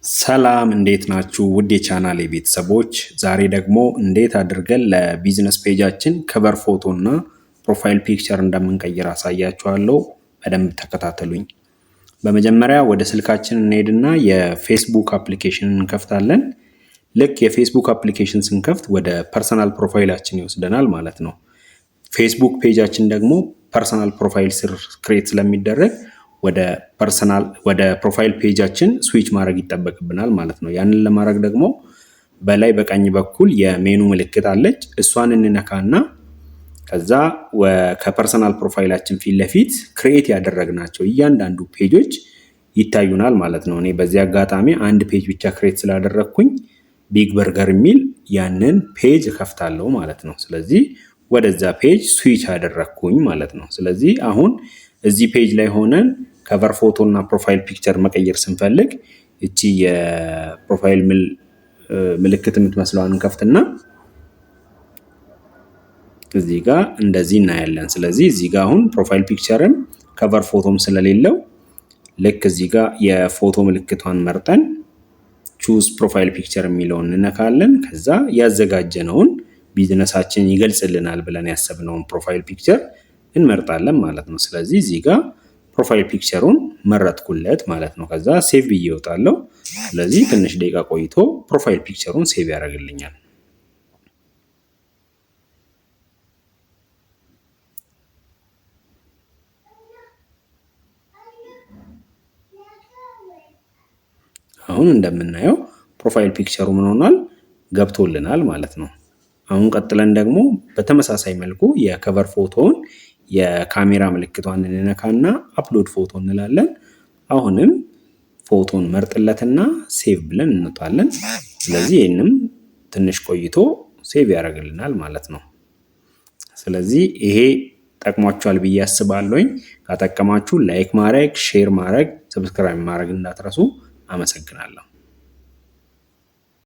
ሰላም እንዴት ናችሁ? ውድ የቻናሌ ቤተሰቦች፣ ዛሬ ደግሞ እንዴት አድርገን ለ business page ኣችን cover photo እና profile picture እንደምንቀይር አሳያችኋለሁ። በደንብ ተከታተሉኝ። በመጀመሪያ ወደ ስልካችን እንሄድና የፌስቡክ application እንከፍታለን። ልክ የፌስቡክ application ስንከፍት ወደ personal profile ኣችን ይወስደናል ማለት ነው። ፌስቡክ page ኣችን ደግሞ personal profile ስር create ስለሚደረግ ወደ personal ወደ profile page ኣችን switch ማድረግ ይጠበቅብናል ማለት ነው። ያንን ለማድረግ ደግሞ በላይ በቀኝ በኩል የሜኑ ምልክት አለች። እሷን እንነካና ከዛ ከ personal profile ኣችን ፊት ለፊት create ያደረግናቸው እያንዳንዱ page ኦች ይታዩናል ማለት ነው። እኔ በዚህ አጋጣሚ አንድ page ብቻ create ስላደረግኩኝ ቢግ በርገር የሚል ያንን page እከፍታለሁ ማለት ነው። ስለዚህ ወደዛ page switch አደረግኩኝ ማለት ነው። ስለዚህ አሁን እዚህ page ላይ ሆነን cover photo እና profile picture መቀየር ስንፈልግ እቺ የ profile ምልክት የምትመስለዋን እንከፍትና እዚህ ጋር እንደዚህ እናያለን። ስለዚህ እዚህ ጋር አሁን profile picture ም cover photo ም ስለሌለው ልክ እዚህ ጋር የፎቶ ምልክቷን መርጠን choose profile picture የሚለውን እንነካለን። ከዛ ያዘጋጀነውን ቢዝነሳችን ይገልጽልናል ብለን ያሰብነውን profile picture እንመርጣለን ማለት ነው። ስለዚህ እዚህ ጋር profile picture ኡን መረጥኩለት ማለት ነው። ከዛ save ብዬ እወጣለሁ። ስለዚህ ትንሽ ደቂቃ ቆይቶ profile picture ኡን save ያደርግልኛል። አሁን እንደምናየው profile picture ኡ ምን ሆኗል? ገብቶልናል ማለት ነው። አሁን ቀጥለን ደግሞ በተመሳሳይ መልኩ የ cover photo ውን የካሜራ ምልክቷን እንነካና upload photo እንላለን። አሁንም ፎቶን መርጥለትና save ብለን እንወጣለን። ስለዚህ ይህንም ትንሽ ቆይቶ save ያደርግልናል ማለት ነው። ስለዚህ ይሄ ጠቅሟችኋል ብዬ አስባለሁኝ። ካጠቀማችሁ like ማድረግ፣ share ማድረግ፣ subscribe ማድረግ እንዳትረሱ። አመሰግናለሁ።